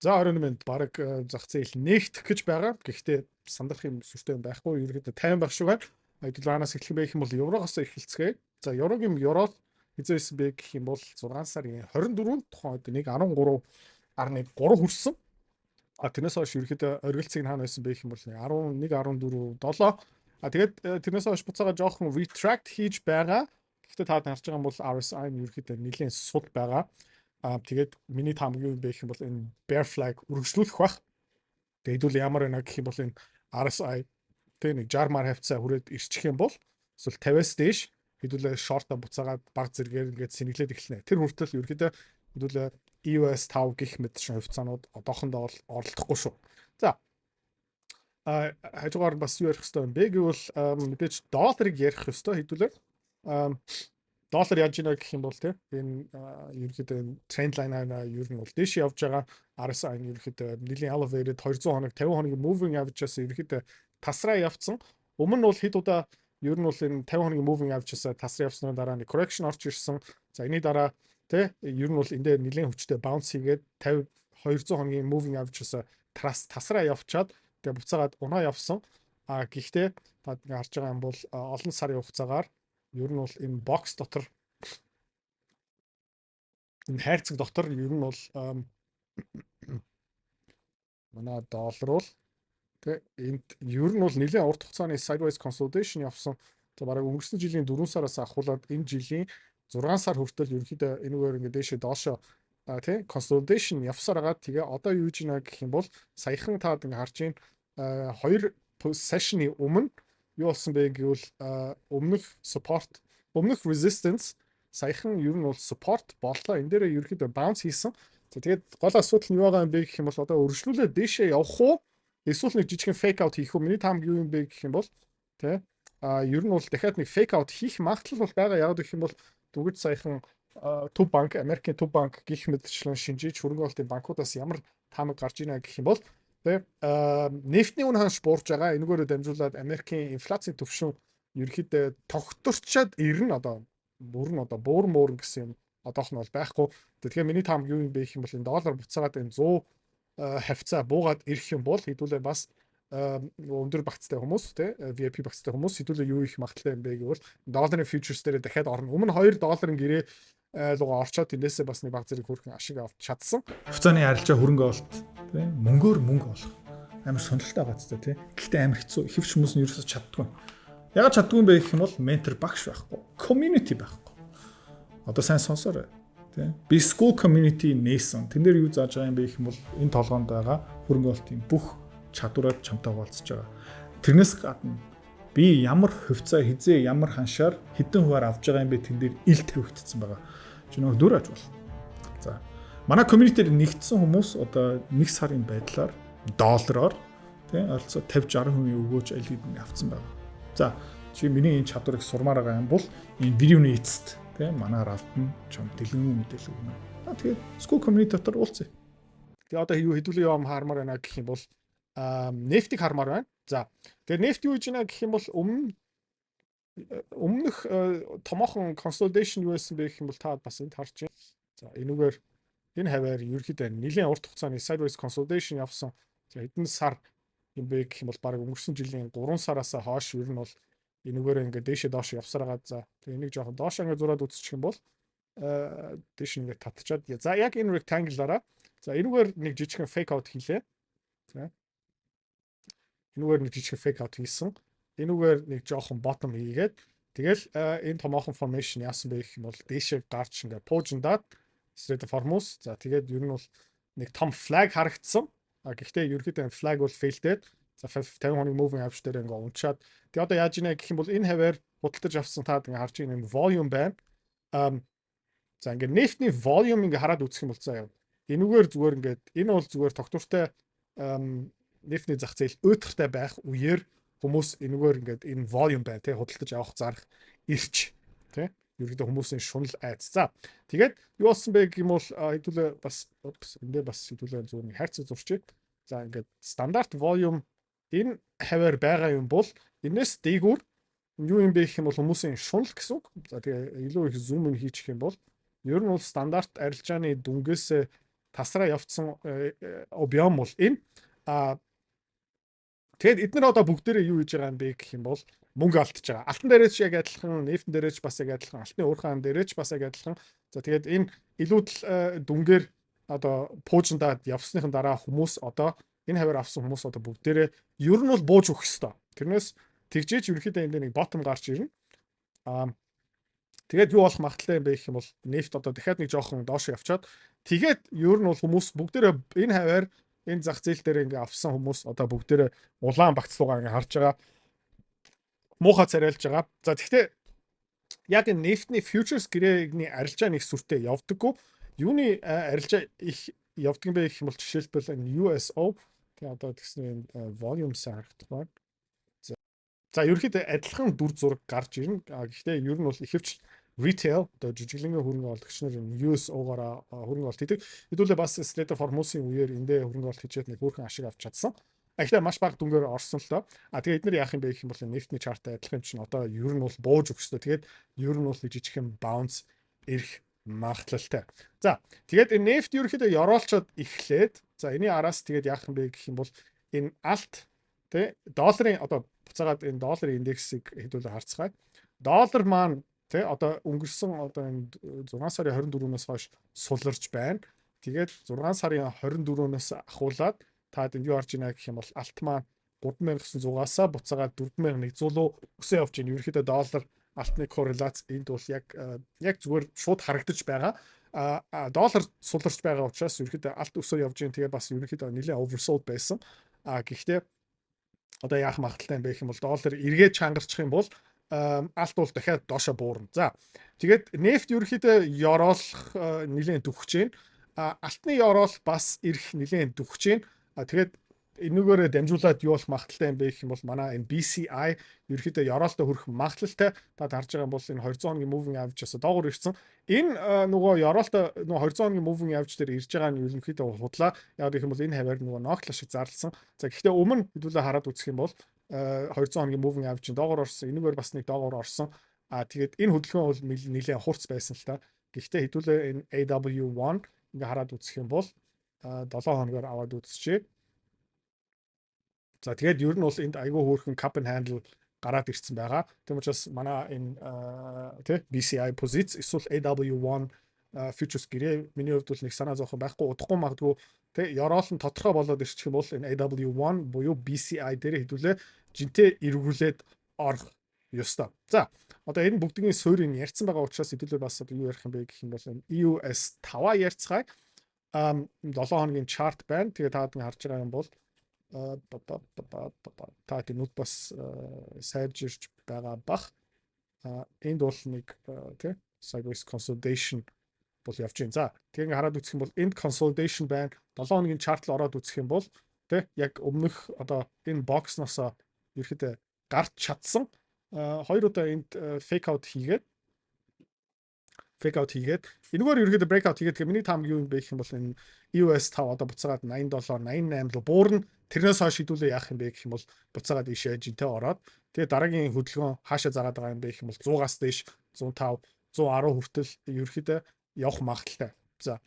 За, 21 минут баг зах зээл нээгдэх гэж байгаа. Гэхдээ сандрах юм сүртэй юм байхгүй. Ерөнхийдөө 50 байх шиг байна. Хэдүүл аанаас эхлэх юм бэ гэх юм бол еврогоос эхэлцгээе. За, еврогийн евро хэзээ байсан бэ гэх юм бол 6 сарын 24-нд тухайн үед 1.13.3 хүрсэн. А тэрнээс хойш ерөнхийдөө оргилцыг нь хаана байсан бэ гэх юм бол 11 14 7. А тэгээд тэрнээс хойш буцаага жоохон retract хийж байгаа. Гэхдээ та харж байгаа юм бол RSI нь ерөнхийдөө нэлээд сул байгаа. А тэгээд миний таамаг юу юм бэ гэх юм бол энэ bear flag үргэлжлүүлэх бах. Тэгээд хэдүүл ямар байна гэх юм бол энэ RSI тэг нэг 60 мар хавцаа хүрээд ирчих юм бол эсвэл 50-аас дээш хэдүүлээ short оо буцаагаад баг зэрэгээр ингээд сэнэглээд эхэлнэ. Тэр хүртэл ерөнхийдөө хэдүүлээ EOS 5 гих мэт шин хувьцаанууд одоохондоо бол оролдохгүй шүү. За, а хажуугаар бас юу ярих хэрэгтэй юм бэ гэвэл мэдээж долларыг ярих ёстой хэдүүлээ. Доллар яаж ийнэ гэх юм бол те энэ ерөнхийдөө энэ trend line-аа ер нь бол дээш явж байгаа. RSI нь ерөнхийдөө нэлийн elevated, 200 хоног, 50 хоногийн moving average-аас ерөнхийдөө тасраа явцсан. Өмнө нь бол хэд удаа ер нь бол энэ 50 хоногийн moving average-аас тасраа явсны дараа нэг correction орж ирсэн. За, энэний дараа те ер нь бол энэ дээр нэлийн хүчтэй bounce хийгээд 50, 200 хоногийн moving average-аас тасраа явчаад тэгээ буцаагаад унаа явсан. А гэхдээ та ингээ харж байгаа юм бол олон сарын хугацаагаар ер нь бол энэ box дотор, энэ хайрцаг дотор ер нь бол манай доллар бол тэ энд ер нь бол нэлээд урт хугацааны sideways consolidation явсан. За, бараг өнгөрсөн жилийн 4 сараас ахуулаад энэ жилийн 6 сар хүртэл ерөнхийдөө энэгээр ингээд дээшээ доошоо тий consolidation явсаар байгаа. Тэгээ одоо юу гэж байна гэх юм бол саяхан таад ингээ харж байна, хоёр session-ы өмнө юу болсон бэ гэвэл өмнөх support, өмнөх resistance саяхан ер нь бол support боллоо. Энэ дээрээ ерөнхийдөө bounce хийсэн. За, тэгээд гол асуудал нь юу байгаа юм бэ гэх юм бол одоо өргөжлүүлээд дээшээ явах уу? Эсвэл нэг жижигхэн fake out хийх үү? Миний таамаг юу юм бэ гэх юм бол тий а ер нь бол дахиад нэг fake out хийх магадлал бол байгаа. Яг гэх юм бол дөнгөж саяхан төв банк, Америкийн төв банк гих мэтчлэн шинжиж хөрөнгө оруулалтын банкудаас ямар таамаг гарч ийна гэх юм бол тий нефтний үн ханш буурж байгаа. Энэгээрээ дамжуулаад Америкийн инфляцийн түвшин ерөнхийдөө тогтворчоод ирнэ. Одоо бүр нь одоо буур муур гэсэн юм одоох нь бол байхгүй. Тэгэхээр миний таамаг юу юм бэ гэх юм бол энэ доллар буцаагаад энэ 100 хавцаа буугаад ирэх юм бол хэдүүлээ бас өндөр багцтай хүмүүс те VIP багцтай хүмүүс хэдүүлээ юу их магадлалтай юм бэ гэвэл долларын futures дээр дахиад орно. Өмнө 2 долларын гэрээ лугаа орчоод тэндээсээ бас нэг баг зэрэг хөрхэн ашиг авч чадсан. Хувьцааны арилжаа, хөрөнгө оруулалт тий мөнгөөр мөнгө олох амар сонирхолтой байгаа ч тий. Гэхдээ амар хэцүү. Хэвч хүмүүс нь ерөөсөж чаддгүй. Ягаад чаддгүй юм бэ гэх юм бол ментор багш байхгүй. Community байхгүй. Одоо сайн сонсоорой. Тий. Би school community нээсэн. Тэн дээр юу зааж байгаа юм бэ гэх юм бол энэ толгоонд байгаа хөрөнгө оруулалтын бүх чадвараар чамтай хуваалцаж байгаа. Тэрнээс гадна би ямар хувьцаа хизээ ямар ханшаар хэдэн хувиар авж байгаа юм бэ, тэн дээр ил тавигдсан байгаа. Чи нөгөө дүр аж бол. За. Манай community-д нэгдсэн хүмүүс одоо нэг сарын байдлаар доллараар тий ойролцоо 50 60% өгөөж аль хэдийн авцсан байгаа. За, чи миний энэ чадварыг сурмаар байгаа юм бол энэ видеоны эцэст тий манай равтан чам дэлгэн мэдээлэл өгнө. Аа, тэгээд school community дотор уулзъя. Тэгээ одоо юу хэдүүлээ юм хармаар байна гэх юм бол нефтийг хармаар байна. За, тэгээ нефт юу гэж байна гэх юм бол өмнөх томоохон consolidation юу байсан бэ гэх юм бол та бас энд харж байна. За, энүүгээр энэ хаваар ерөнхийдөө нэлийн урт хугацааны sideways consolidation явсан. За, хэдэн сар юм бэ гэх юм бол баг өнгөрсөн жилийн 3 сараас хойш ер нь бол энүүгээр ингээд дээшээ доош явсаар байгаа. За, тэгээ энийг жоохон доош ингээд зураад үзчих юм бол дээш ингээд татчаад, за, яг энэ rectangle-аараа, за, энүүгээр нэг жижигхэн fake out хийлээ. За, энүүгээр нэг жижигхэн fake out хийсэн. Энүүгээр нэг жоохон bottom хийгээд тэгэл энэ томоохон formation яасан бэ гэх юм бол дээшээ гарч ингээд пуужиндаад Strait of Hormuz. За, тэгээд ер нь бол нэг том flag харагдсан. А гэхдээ ерөнхийдөө flag бол failed. За, 50 хоног moving average дээр ингээ унчаад тэгээ одоо яаж ийнэ гэх юм бол энэ хаваар худалдаж авсан таад ингээ харж байгаа юм volume байна. За, ингээ нефтний volume ингээ хараад үзэх юм бол заа яа. Энүүгээр зүгээр ингээд энэ бол зүгээр тогтвортой нефтний зах зээл уйтгартай байх үеэр хүмүүс энэгээр ингээд энэ volume байна тий худалдаж авах зарах ирч тий ерөөдөө хүмүүсийн шунал айц. За, тэгээд юу болсон бэ гэх юм бол хэдүүлээ бас эндээ бас хэдүүлээ зүгээр нэг хайрцаг зурчээ. За, ингээд стандарт volume энэ хаваар байгаа юм бол энэс дээгүүр юу юм бэ гэх юм бол хүмүүсийн шунал гэсэн үг. За, тэгээ илүү их zoom in хийчих юм бол ер нь бол стандарт арилжааны дүнгээсээ Тасраа явцсан объем бол энэ. Тэгээд эдгээр одоо бүгдээрээ юу хийж байгаа юм бэ гэх юм бол мөнгө алдчихж байгаа. Алтан дээрээ ч яг адилхан, нефтэн дээрээ ч бас яг адилхан, алтны уурхаан дээрээ ч бас яг адилхан. За, тэгээд энэ илүүдэл дүнгээр одоо пуужиндаад явсныхан дараа хүмүүс одоо энэ хаваар авсан хүмүүс одоо бүгдээрээ ер нь бол бууж өгөх ёстой. Тэрнээс тэгжээч ерөнхийдөө энэ нэг bottom гарч ирнэ. Тэгээд юу болох магадлалтай юм бэ гэх юм бол нефт одоо дахиад нэг жоохон доош явчаад, тэгээд ер нь бол хүмүүс бүгдээрээ энэ хаваар, энэ зах зээл дээр ингээ авсан хүмүүс одоо бүгдээрээ улаан багц руугаа ингээ харж байгаа. Муухай царайлж байгаа. За, тэгвэл яг энэ нефтний futures гэрээгний арилжаа нэг сүртэй явдаггүй. Юуны арилжаа их явдаг юм бэ гэх юм бол жишээлбэл энэ USO, тэгээ одоо тэгсэн энэ volume сайн харагдах байна. За, ерөнхийдөө адилхан дүр зураг гарч ирнэ. Гэхдээ ер нь бол ихэвч retail, одоо жижиглэнгийн хөрөнгө оруулагч нар USO-гоор хөрөнгө оруулалт хийдэг. Хэдүүлээ бас Strait of Hormuz-ын үеэр эндээ хөрөнгө оруулалт хийчихэд нэг хөөрхөн ашиг авч чадсан. А гэхдээ маш бага дүнгээр орсон л доо. А тэгээ эдгээр яах юм бэ гэх юм бол нефтний chart-тай адилхан юм чинь одоо ер нь бол бууж өгөх ёстой. Тэгээд ер нь бол нэг жижигхэн bounce ирэх магадлалтай. За, тэгээд энэ нефт ерөнхийдөө ёроолчоод эхлээд, за, энэний араас тэгээд яах юм бэ гэх юм бол энэ алт, тэ, долларын одоо буцаагаад энэ долларын индексийг хэдүүлээ харцгаая. Доллар маань, тэ, одоо өнгөрсөн одоо энэ 6 сарын 24-өөс хойш суларч байна. Тэгээд 6 сарын 24-өөс ахуулаад та энд юу харж байна гэх юм бол алт маань 3900-аас буцаагаад 4100 руу өсөө явж байна. Ерөнхийдөө доллар алтны корреляц энд бол яг зүгээр шууд харагдаж байгаа. А доллар суларч байгаа учраас ерөнхийдөө алт өсөө явж байна. Тэгээ бас ерөнхийдөө нэлээд oversold байсан. А гэхдээ одоо яах магадлалтай юм бэ гэх юм бол доллар эргээд чангарчих юм бол алт бол дахиад доошо буурна. За, тэгээд нефт ерөнхийдөө ёроолох нэлээд дөхөж байна. Алтны ёроол бас ирэх нэлээд дөхөж байна. Тэгээд энүүгээрээ дамжуулаад юу болох магадлалтай юм бэ гэх юм бол манай энэ BCI ерөнхийдөө ёроолтой хүрэх магадлалтай. Та харж байгаа юм бол энэ 200 хоногийн moving average-аас доогуур ирсэн. Энэ нөгөө ёроолтой нөгөө 200 хоногийн moving average дээр ирж байгаа нь ерөнхийдөө худлаа. Яг гэх юм бол энэ хаваар нөгөө ногтол шиг зарласан. За, гэхдээ өмнө хэдүүлээ хараад үзэх юм бол 200 хоногийн moving average-ийн доогуур орсон. Энүүгээр бас нэг доогуур орсон. А тэгээд энэ хөдөлгөөн бол нэлээд хурц байсан л та. Гэхдээ хэдүүлээ энэ AW1 ингээ хараад үзэх юм бол 7 хоногоор аваад үзчихье. За, тэгээд ер нь бол энд айгүй хөөрхөн cup and handle гараад ирсэн байгаа. Тийм учраас манай энэ, тий, BCI позиц эсвэл AW1 futures гэрээ миний хувьд бол нэг санаа зовхон байхгүй. Удахгүй магадгүй, тий, ёроол нь тодорхой болоод ирчих юм бол энэ AW1 буюу BCI дээр хэдүүлээ жинтэй эргүүлээд орох ёстой. За, одоо энэ бүгдийн суурийг ярьсан байгаа учраас хэдүүлээ бас одоо юу ярих юм бэ гэх юм бол энэ EUS 5-а ярьцгаая. 7 хоногийн chart байна. Тэгээ та бүхэн харж байгаа юм бол та нүд бас сайжирч байгаа бах. Энд бол нэг, тий, sideways consolidation бол явж байна. За, тэгээ ингээ хараад үзэх юм бол энд consolidation байна. 7 хоногийн chart л ороод үзэх юм бол, тий, яг өмнөх одоо энэ box-ноос ерөөхдөө гарч чадсан. Хоёр удаа энд fake out хийгээд энэгээр ерөөхдөө breakout хийгээд, тэгээ миний таамаг юу юм бэ гэх юм бол энэ EOS 5 одоо буцаагаад 87 88 руу буурна. Тэрнээс хойш хэдүүлээ яах юм бэ гэх юм бол буцаагаад ийшээ жинтэй ороод, тэгээ дараагийн хөдөлгөөн хаашаа заагаад байгаа юм бэ гэх юм бол 100-аас дээш 105 110 хүртэл ерөөхдөө явах магадлалтай. За,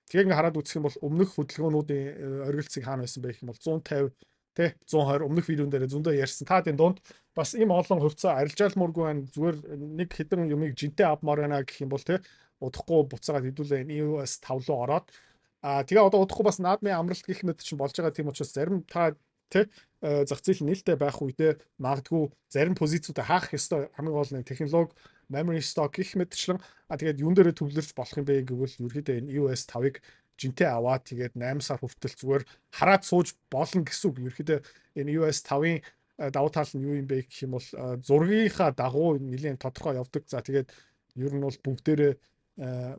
тэгээ ингээ хараад үзэх юм бол өмнөх хөдөлгөөнүүдийн оргилцыг хаана байсан бэ гэх юм бол 150, тэ, 120. Өмнөх видеон дээр зөндөө ярьсан. Та энэ дунд бас ийм олон хувьцаа арилжаалмуургүй байна. Зүгээр нэг хэдэн юмыг жинтэй авмаар байна гэх юм бол, тэ, удахгүй буцаагаад хэдүүлээ энэ EOS 5 руу ороод, тэгээ одоо удахгүй бас наадмын амралт гэх мэт чинь болж байгаа. Тийм учраас зарим та, тэ, зах зээл нээлттэй байх үедээ магадгүй зарим позициудаа хаах ёстой. Хамгийн гол нь технологи, memory stock гэх мэтчлэн. Тэгээд юун дээрээ төвлөрч болох юм бэ гэвэл ерөөхдөө энэ EOS 5-ыг жинтэй аваад, тэгээд 8 сар хүртэл зүгээр хараад сууж болно гэсэн үг. Ерөөхдөө энэ EOS 5-ын давуу тал нь юу юм бэ гэх юм бол зургийнхаа дагуу нэлээд тодорхой явдаг. За, тэгээд ер нь бол бүгдээрээ,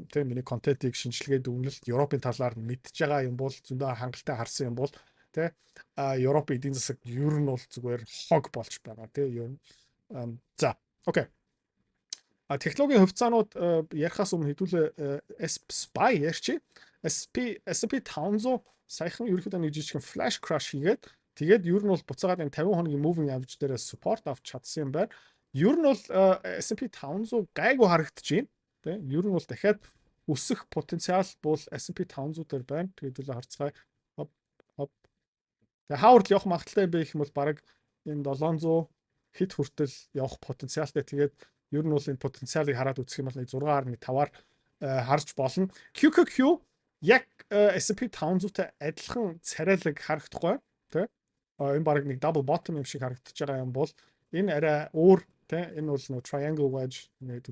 тийм, миний контентыг шинжилгээ дүгнэлт Европын талаар мэдж байгаа юм бол, зөндөө хангалттай харсан юм бол, тий, Европын эдийн засаг ер нь бол зүгээр хог болж байгаа, тий, ер нь. За, okay. А технологийн хувьцаанууд ярихаас өмнө хэдүүлээ SPY ярьчих. S&P 500 саяхан ерөөхдөө нэг жижигхэн flash crash хийгээд, тэгээд ер нь бол буцаагаад энэ 50 хоногийн moving average дээрээ support авч чадсан юм байна. Ер нь бол S&P 500 гайгүй харагдаж байна. Тэ? Ер нь бол дахиад Өсөх потенциал бол S&P 500 дээр байна. Тэгээд л харцгаая. Хоп хоп. Тэгээ хаа хүртэл явах магадлалтай юм бэ гэх юм бол бараг энэ 700 хэд хүртэл явах потенциалтай. Тэгээд ер нь бол энэ потенциалыг хараад үзэх юм бол 6.5-аар харж болно. QQQ яг S&P 500-тай адилхан царайлаг харагдахгүй, тий. Энэ бараг нэг double bottom юм шиг харагдаж байгаа юм бол энэ арай өөр, тий. Энэ бол нөө triangle wedge нэ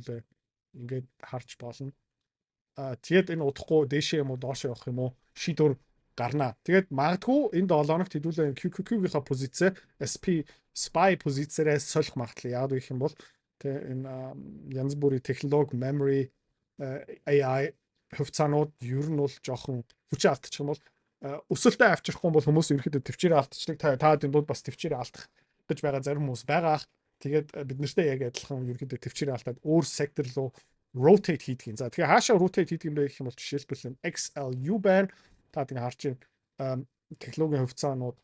ингээд харж болно. Тэгээд энэ удахгүй дээшээ юм уу, доошоо явах юм уу, шийдвэр гарнаа. Тэгээд магадгүй энэ 7 хоногт хэдүүлээ QQQ-гийнхаа позиц SP SPY позицээрээ солих магадлал. Яг гэх юм бол тэ энэ янз бүрийн технологи, memory, AI хувьцаанууд ер нь бол жоохон хүчээ алдчих юм бол, өсөлтөө авчрахгүй бол хүмүүс ерөөхдөө төвчээрээ алдчихдаг. Та та дунд бас төвчээрээ алдах гэж байгаа зарим хүмүүс байгаа. Тэгээд бид нартай яг адилхан ерөөхдөө төвчээрээ алдаад өөр сектор руу rotate хийдэг юм. За, тэгэхээр хаашаа rotate хийдэг юм бэ гэх юм бол жишээлбэл XLU байна. Та тэгээ харж байна, технологийн хувьцаанууд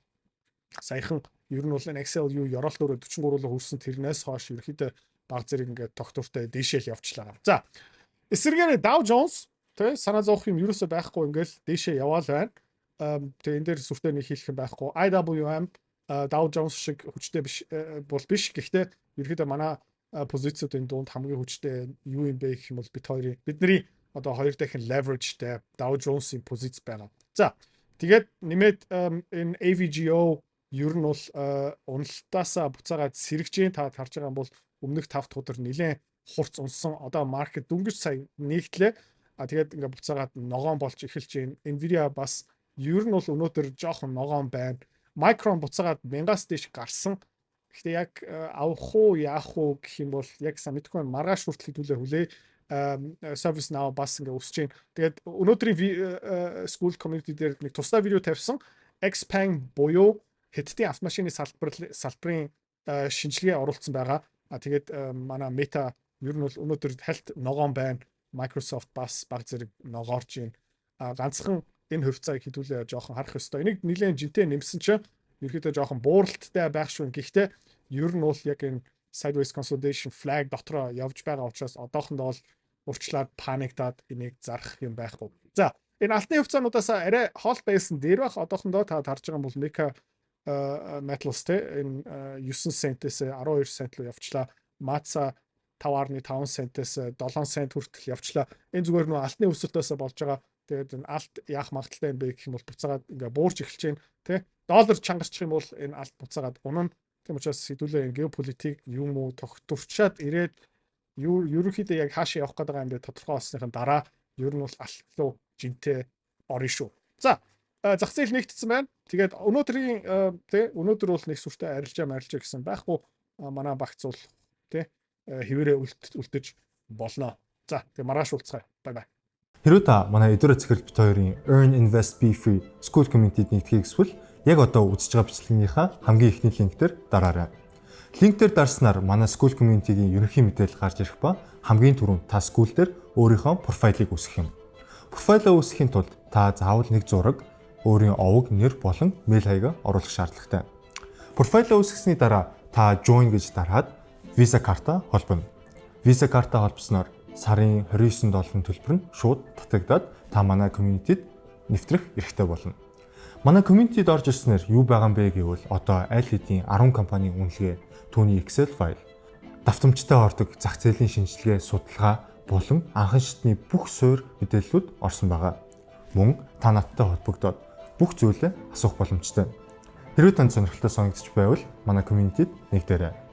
саяхан ер нь бол энэ XLU ёроол дөрөв 43 руу хүрсэн, тэрнээс хойш ерөөхдөө баг зэрэг ингээд тогтвортой дээшээ л явчлаа. За, эсрэгээр Dow Jones, тэ, санаа зовох юм ерөөсөө байхгүй, ингээл дээшээ яваал байна. Тэгээ энэ дээр сүртэй нэг хийх юм байхгүй. IWM Dow Jones шиг хүчтэй биш бол биш. Гэхдээ ерөөхдөө манай позициудын дунд хамгийн хүчтэй юу юм бэ гэх юм бол бид хоёрын, бидний одоо хоёр дахин leverage-тэй Dow Jones-ийн позиц байгаа. За, тэгээд нэмээд энэ AVGO ер нь бол уналтаасаа буцаагаад сэргэж гин. Та харж байгаа юм бол өмнөх 5 дахь өдөр нэлээд хурц унсан. Одоо market дөнгөж сая нэгтлээ. А тэгээд ингээ буцаагаад ногоон болж эхэлж байна. Nvidia бас ер нь бол өнөөдөр жоохон ногоон байна. Micron буцаагаад 1000-аас дээш гарсан. Гэхдээ яг авах уу, яах уу гэх юм бол яг сайн мэдэхгүй байна. Маргааш хүртэл хэдүүлээ хүлээ. ServiceNow бас ингээ өсөж байна. Тэгээд өнөөдрийн School community дээр нэг тусдай видео тавьсан. Xpeng буюу Хятадын автомашины салбарын шинжилгээ оруулсан байгаа. А тэгээд манай Meta ер нь бол өнөөдөр хальт ногоон байна. Microsoft бас баг зэрэг ногоорж байна. А ганцхан энэ хувьцааг хэдүүлээ жоохон харах ёстой. Энийг нэлээд жинтэй нэмсэн чинь ерөөдөө жоохон бууралттай байх шүү. Гэхдээ ер нь бол яг энэ sideways consolidation flag дотроо явж байгаа учраас одоохондоо бол урьдчилаад panic таад энийг зарах юм байхгүй. За, энэ алтны хувьцаануудаас арай хол байсан дээр бах. Одоохондоо та харж байгаа бол Meeka Metals, те, энэ 9 центээс 12 цент руу явчлаа. Matsa 5.5 центээс 7 цент хүртэл явчлаа. Энэ зүгээр нөө алтны өсөлтөөс болж байгаа. Тэгээд энэ алт яах магадлалтай юм бэ гэх юм бол буцаагаад ингээ буурч эхэлж байна, тий. Доллар чангарчих юм бол энэ алт буцаагаад унана. Тийм учраас хэдүүлээ энэ геополитик юм уу тогтворчаад ирээд юу ерөнхийдөө яг хаашаа явах гээд байгаа юм бэ тодорхой болсныхан дараа ер нь бол алт руу жинтэй орно шүү. За, зах зээл нэгтсэн байна. Тэгээд өнөөдрийн, тий, өнөөдөр бол нэг сүртэй арилжаа марилжаа гэсэн байхгүй, манай багц бол, тий, хэвээрээ үлдэж болно. За, тэгээ маргааш уулзцгаая. Bye bye. Хэрвээ та манай Эдүрэ Цэцэрлэг бит хоёрын Earn Invest Be Free School Community-д нэгдэхийг хүсвэл яг одоо үзэж байгаа бичлэгнийхаа хамгийн эхний линк дээр дараарай. Линк дээр дарснаар манай School Community-гийн ерөнхий мэдээлэл гарч ирэх ба хамгийн түрүүнд та School дээр өөрийнхөө профайлыг үүсгэх юм. Профайлаа үүсгэхийн тулд та заавал нэг зураг, өөрийн овог, нэр болон мэйл хаягаа оруулах шаардлагатай. Профайлаа үүсгэсний дараа та join гэж дараад Visa карта холбоно. Visa карта холбосноор сарын 29 долларын төлбөр нь шууд татагдаад та манай community-д нэвтрэх эрхтэй болно. Манай community-д орж ирснээр юу байгаа юм бэ гэвэл одоо аль хэдийн 10 компанийн үнэлгээ, түүний Excel файл, давтамжтай ордог зах зээлийн шинжилгээ, судалгаа болон анхан шатны бүх суурь мэдээллүүд орсон байгаа. Мөн та надтай холбогдоод бүх зүйлээ асуух боломжтой. Хэрвээ танд сонирхолтой санагдчих байвал манай community-д нэгдээрэй.